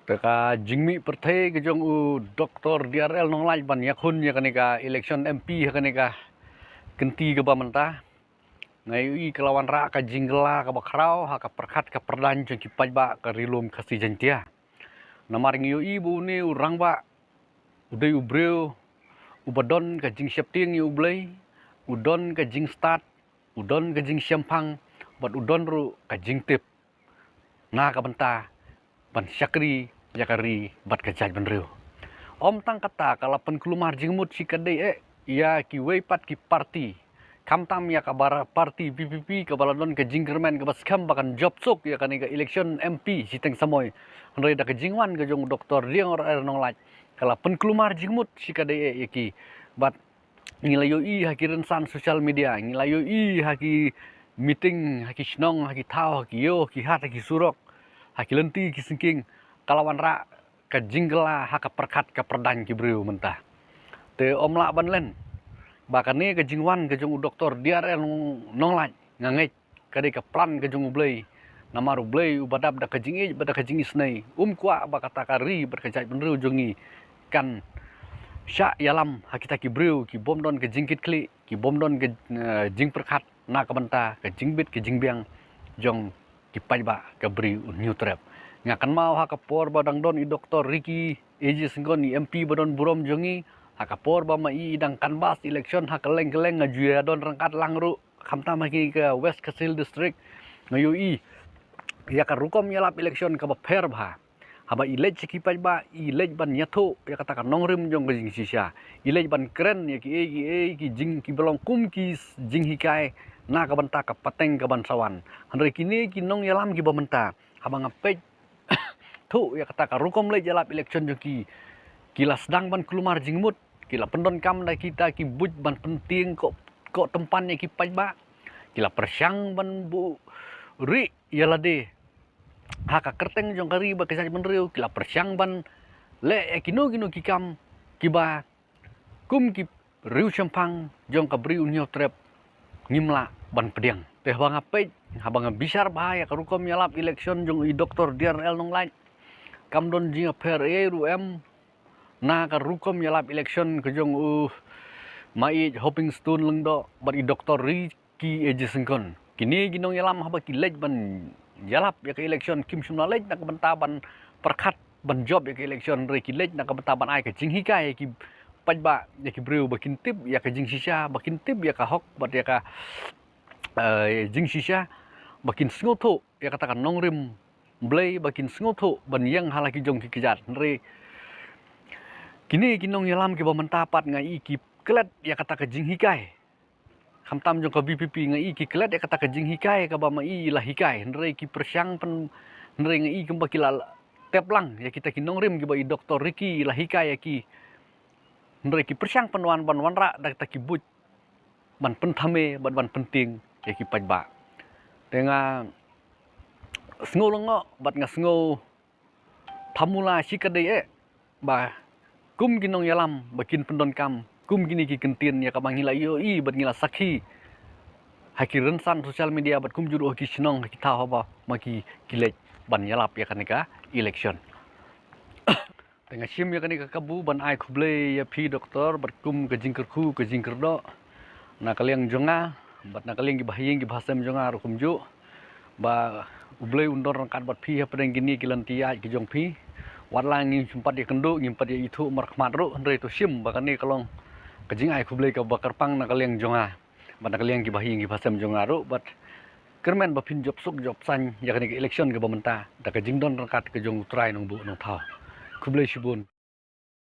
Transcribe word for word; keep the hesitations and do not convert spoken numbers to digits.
Te ka jingmih pyrthei ka jong u Doktor D R L Nonglait ban ïakhun ïa kane ka election M P ha kane ka kynti kaba mynta, nga ïohi ka la wanrah ka jingkylla kaba khraw ha ka pyrkhat ka pyrdaiñ jong ki paidbah ka Ri Lum Khasi Jaiñtia. Namar ngi ïohi ba une u rangbah u dei u briew uba don ka jingsheptieng ïa U Blei, u don ka jingstad, u don ka jingshemphang, bad u don ruh ka jingtip na ka bynta ban shakri ïa ka ri bad ka jaitbynriew. Ym tang kata, ka la pynkulmar jingmut shikatdei eh ïa kiwei pat ki parti, khamtam ïa ka bar-, parti V P P kaba la don ka jingkyrmen kaba skhem ba kan jop suk ïa kane ka election M P shiteng samoi. Hynrei da ka jingwan ka jong u Doktor D R L Nonglait, ka la pynkulmar jingmut shikatdei eh ïa ki. Bad ngi la ïohi ha ki rynsan social media, ngi la ïohi ha ki meeting, ha ki shnong, ha ki thaw, ha ki ïew, ha ki hat, ha ki surok, ha ki lynti ki syngking, ka la wanrah ka jingkylla ha ka pyrkhat ka pyrdaiñ ki briew mynta. Te ym lah ban len ba kane ka jingwan ka jong u Doktor D R L Nonglait, nga ngeit ka dei ka plan ka jong U Blei. Namar U Blei uba dap da ka jingïeit bad da ka jingisynei, um kwah ba kata ka ri bad ka jaitbynriew jong ngi kan shah ïalam ha kita ki briew ki bym don ka jingkitkhlieh, ki bym don ka, eh, jingpyrkhat na ka bynta ka jingbit ka jingbiang jong ki paidbah ka Bri u Hynñiewtrep. Nga kynmaw ha ka por ba dang don i Doktor Ricky A J Syngkon, i M P ba don burom jong ngi, ha ka por ba ma i i dang canvass election ha kylleng kylleng, nga ju ïa don ryngkat lang ruh, khamtam ha ki ka West Khasi Hills District, nga ïohi ïa ka rukom ïalap election kaba pher bha. Haba i leit sha ki paidbah, i leit ban ïathuh ïa kata ka nongrim jong ka jingshisha, i leit ban kren ïa kiei kiei ki jing kiba long kum ki s-, jinghikai na ka bynta ka pateng kaban sa wan. Hynrei kine ki nongïalam kiba mynta, haba nga peit thuh ïa kata ka rukom leit ïalap election jong ki, ki la sdang ban kulmar jingmut, ki la pyndonkam da kita ki buit ban pyntieng koh, koh tympan ïa ki paidbah, ki la pyrshang ban buhrieh ïa lade ha ka kyrteng jong ka ri bad ka jaitbynriew, ki la pyrshang ban leh ïa kino kino ki kam kiba kum ki riewshemphang jong ka Bri u Hynñiewtrep ngim lah ban pdiang. Te haba nga peit, haba nga bishar bha ïa ka rukom ïalap election jong i Doktor D R L Nonglait, kam don jingïapher ei ruh em na ka rukom ïalap election ka jong u Maieit Hopingstone Lyngdoh bad i Doktor Ricky A J Syngkon. Kine ki nongïalam haba ki leit ban ïalap ïa ka election, kim shym la leit na ka bynta ban pyrkhat ban jop ïa ka election, hynrei ki leit na ka bynta ban ai ka jinghikai ïa ki paidbah, ïa ki briew ba kin tip ïa ka jingshisha, ba kin tip ïa ka hok bad ïa ka, eh, jingshisha, ba kin sngewthuh ïa kata ka nongrim Blei, ba kin sngewthuh ban ïeng ha la ki jong ki kjat. Hynrei kine ki nongïalam kiba mynta pat, nga i ki klet ïa kata ka jinghikai, khamtam jong ka V P P, nga i ki klet ïa kata ka jinghikai kaba ma i i la hikai. Hynrei ki pyrshang pyn-, hynrei nga i kumba ki la tep lang ïa kita ki nongrim kiba i Doktor Ricky i la hikai ïa ki. Hynrei ki pyrshang pynwan ban wanrah da kita ki buit ban pynthame bad ban pyntieng ïa ki paidbah. Te nga sngew lyngngoh bad nga sngew thamula shikatdei eh ba kum ki nongïalam ba kin pyndonkam kum kine ki kyntien ïa kaba ngi la ïohi bad ngi la sakhi ha ki rynsan social media bad kumjuh ruh ha ki shnong, ha ki thaw haba ma ki, ki leit ban ïalap ïa kane ka election. Te nga shim ïa kane ka kabu ban ai khublei ïa phi Doktor bad kum ka jingkyrkhu ka jingkyrdoh na ka liang jong nga bad na ka liang ki bahaïing ki bahasem jong nga ruh kumjuh, ba U Blei un don ryngkat bad phi hapdeng kine ki lynti ïaid ki jong phi. Wat la ngim shym pat ïakynduh, ngim pat ïaithuh markhmat ruh, hynrei to shim ba kane ka long ka jingai khublei kaba kyrpang na ka liang jong nga bad na ka liang ki bahaïing ki bahasem jong nga ruh, bad kyrmen ba phin jop suk jop saiñ ïa kane ka election kaba mynta da ka jingdon ryngkat ka jong U Trai Nongbuh Nongthaw. Khublei shibun.